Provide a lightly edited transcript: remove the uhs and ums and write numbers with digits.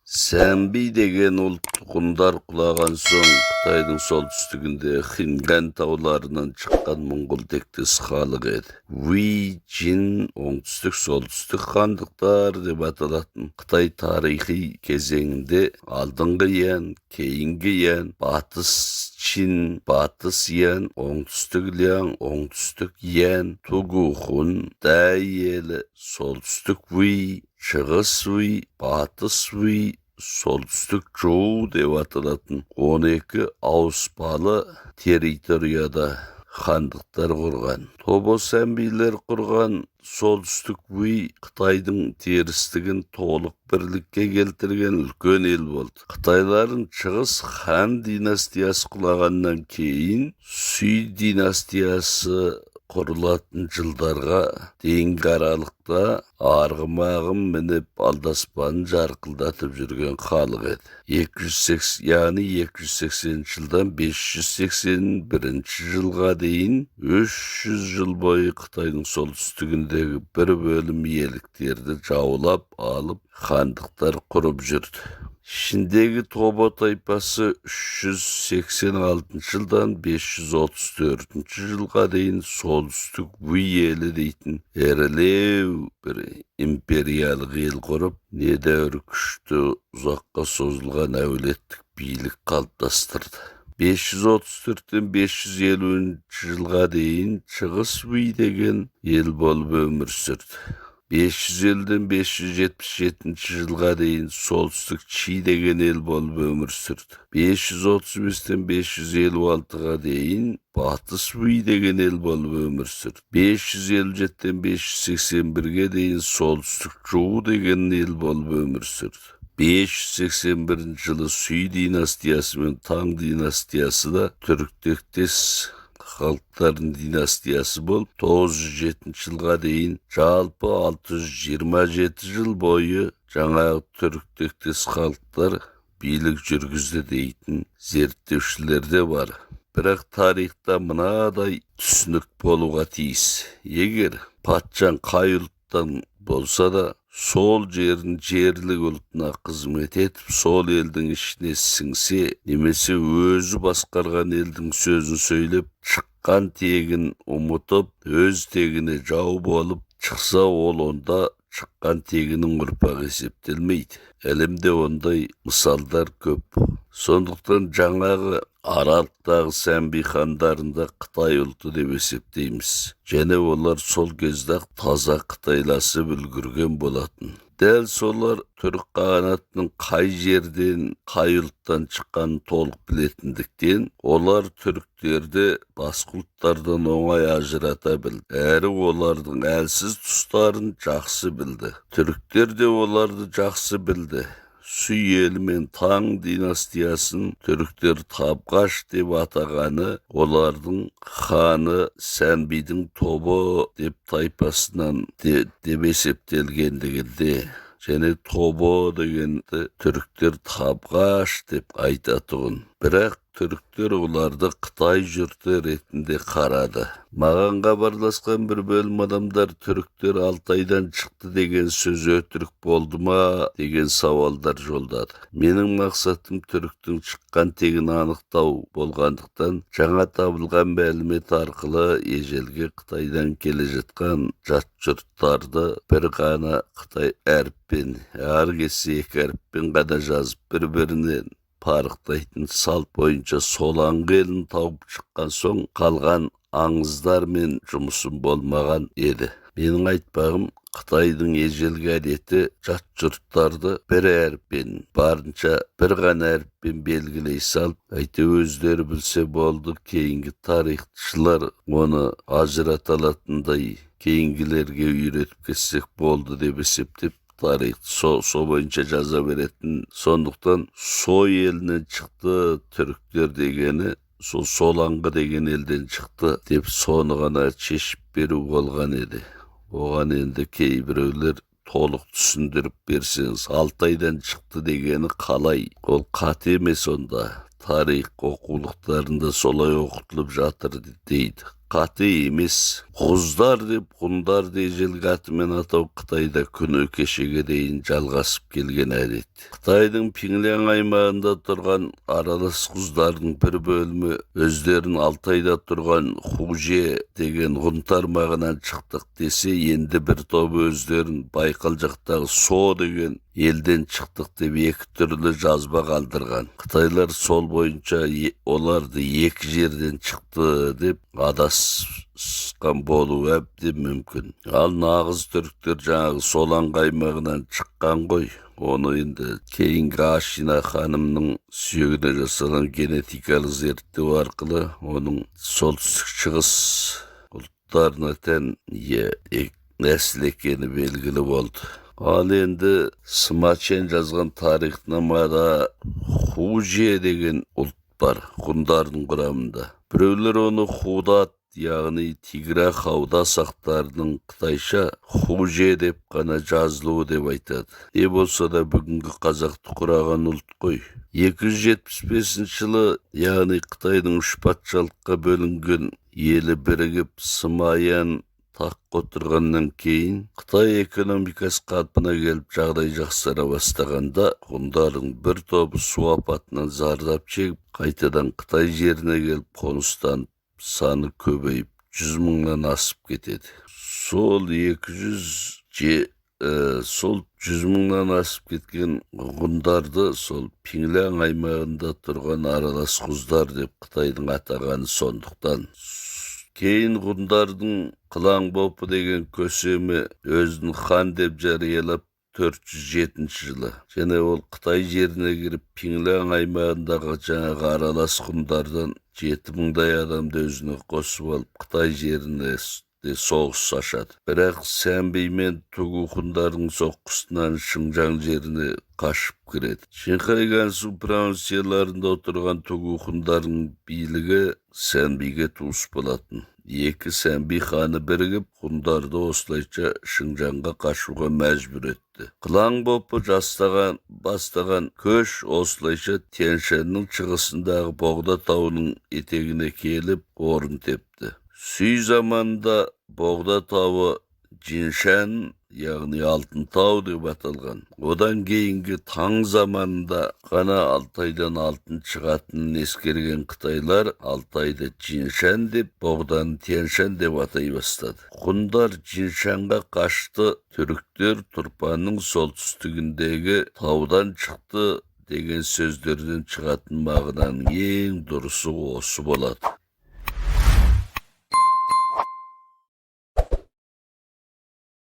Сәмби деген ұлт ғұндар құлаған соң Қытайдың солтүстігінде Хинган тауларынан шыққан моңғол тектес халық еді. Уи, Жин, оңтүстік, солтүстік хандықтар деп аталатын Қытай тарихи кезеңінде алдыңғы Ян, кейінгі Ян, батыс Чин, батыс Ян, оңтүстік Лян, оңтүстік Ян, Тугухун, Дай елі, солтүстік Уи, шығыс Уи, батыс Уи, солтүстік Чжоу деп аталатын 12 ауыспалы территорияда хандықтар құрған. Тобо сәмбилер құрған солтүстік Уи Қытайдың терістігін толық бірлікке келтірген үлкен ел болды. Қытайлардың шығыс Хан династиясы құлағаннан кейін Сүй династиясы құрылатын жылдарға дейінгі аралықта арғымағын мініп, алдаспанын жарқылдатып жүрген халық еді. 280, яғни 280 жылдан 581 жылға дейін 300 жыл бойы Қытайдың солтүстігіндегі бір бөлім иеліктерді жаулап алып, хандықтар құрып жүрді. Ішіндегі Тобо тайпасы 386 жылдан 534 жылға дейін солтүстік Уи елі дейтін ірілеу бір империялық ел құрып, недәуір күшті, ұзаққа созылған әулеттік билік қалыптастырды. 534-тен 550 жылға дейін Шығыс Уи деген ел болып өмір сүрді. 550-ден 577 жылға дейін солтүстік Чи деген ел болып өмір сүрді. 535-тен 556-ға дейін батыс Уи деген ел болып өмір сүрді. 557-тен 581-ге дейін солтүстік Чжоу деген ел болып өмір сүрді. 581 жылы Сүй династиясы мен Таң династиясы да түріктектес халықтардың династиясы болып, 907 жылға дейін жалпы 627 жыл бойы жаңағы түріктектес халықтар билік жүргізді дейтін зерттеушілер де бар. Бірақ тарихта мынадай түсінік болуға тиіс: егер патшаң қай ұлттан болса да, сол жердің жерлік ұлтына қызмет етіп, сол елдің ішіне сіңсе немесе өзі басқарған елдің сөзін сөйлеп, шыққан тегін ұмытып, өз тегіне жау болып шықса, ол онда шыққан тегінің ұрпағы есептелмейді. Әлемде ондай мысалдар көп. Сондықтан жаңағы аралықтағы сәмби хандарында қытай ұлты деп есептейміз және олар сол кезде ақ таза қытайласып үлгерген болатын. Дәл солар түрік қағанатының қай жерден, қай ұлттан шыққанын толық білетіндіктен, олар түріктерді басқа ұлттардан оңай ажырата білді әрі олардың әлсіз тұстарын жақсы білді. Түріктер де оларды жақсы білді. Сүй елі мен Таң династиясын түріктер Табғаш деп атағаны олардың ханы Сәнбидің тобы деп тайпасынан деп есептелгендігінде және Тобо дегенді түріктер Табғаш деп айтатұғын. Бірақ түріктер оларды қытай жұрты ретінде қарады. Маған хабарласқан бір бөлім адамдар түріктер Алтайдан шықты деген сөз өтірік болды ма деген сауалдар жолдады. Менің мақсатым түріктің шыққан тегін анықтау болғандықтан, жаңа табылған мәлімет арқылы ежелгі Қытайдан келе жатқан жат жұрттарды бір ғана қытай әріппен, ары кетсе екі әріппен ғана жазып, бір бірінен парықтайтын салт бойынша Солаңғы елін тауып шыққан соң қалған аңыздармен жұмысым болмаған еді. Менің айтпағым, Қытайдың ежелгі әдеті жат жұрттарды бір әріппен, барынша бір ғана әріппен белгілей салып, әйтеуір өздері білсе болды, кейінгі тарихшылар оны ажырата алатындай кейінгілерге үйретіп кетсек болды деп есептеп, тарихты со бойынша жаза беретін. Сондықтан со елінен шықты түріктер дегені сол Солаңғы деген елден шықты деп соны ғана шешіп беру болған еді. Оған енді кейбіреулер толық түсіндіріп берсеңіз, Алтайдан шықты дегені қалай, ол қате емес, онда тарих оқулықтарында солай оқытылып жатыр дейді. Қате емес. Ғұздар деп ғұндарды ежелгі атымен атау Қытайда күні кешеге дейін жалғасып келген әдет. Қытайдың Пиңляң аймағында тұрған аралас ғұздардың бір бөлімі өздерін Алтайда тұрған Хуже деген ғұн тармағынан шықтық десе, енді бір тобы өздерін Байқал жақтағы Со деген елден шықтық деп екі түрлі жазба қалдырған. Қытайлар сол бойынша оларды екі жерден шықты деп адасқан болуы әбден мүмкін. Ал нағыз түріктер жаңағы Соланға аймағынан шыққан ғой. Оны енді кейінгі Ашина ханымның сүйегіне жасалған генетикалық зерттеу арқылы оның солтүстік шығыс ұлттарына тән нәсіл екені белгілі болды. Ал енді Сымачен жазған тарихнамада Хуже деген ұлт бар ғұндардың құрамында. Біреулер оны Худат, яғни Тигра Хауда сақтарының қытайша Хуже деп қана жазылуы деп айтады. Не болса да бүгінгі қазақты құраған ұлт қой. 275 жылы, яғни Қытайдың үш патшалыққа бөлінген елі бірігіп Сымаян таққа отырғаннан кейін Қытай экономикасы қалпына келіп жағдай жақсара бастағанда ғұндардың бір тобы су апатынан зардап шегіп қайтадан Қытай жеріне келіп қоныстанып, саны көбейіп 100 мыңнан асып кетеді. Сол 200 сол 100 мыңнан асып кеткен ғұндарды сол Пиңляң аймағында тұрған аралас ғұздар деп Қытайдың атағаны сондықтан. Кейін ғұндардың Қылаң Бопы деген көсемі өзін хан деп жариялап 407 жылы және ол Қытай жеріне кіріп Пиңляң аймағындағы жаңағы аралас ғұндардан 7000-дай адамды өзіне қосып алып Қытай жеріне соғыс ашады. Бірақ Сәнби мен Тугу ғұндардың соққысынан Шыңжаң жеріне қашып кіреді. Шинхай, Гансу провинцияларында отырған Тугу ғұндардың билігі Сәнбиге туыс болатын. Екі Сәнби ханы бірігіп ғұндарды осылайша Шыңжаңға қашуға мәжбүр етті. Қылаң Бопы бастаған көш осылайша Тянь-Шаньның шығысындағы Боғда тауының етегіне келіп орын тепті. Сүй заманында Боғда тауы Джиншан, яғни Алтын тау деп аталған. Одан кейінгі Таң заманында ғана Алтайдан алтын шығатынын ескерген қытайлар Алтайды Джиншан деп, Боғданы Тяньшан деп атай бастады. Ғұндар Джиншанға қашты, түріктер Тұрпанның солтүстігіндегі таудан шықты деген сөздерден шығатын мағынаның ең дұрысы осы болады.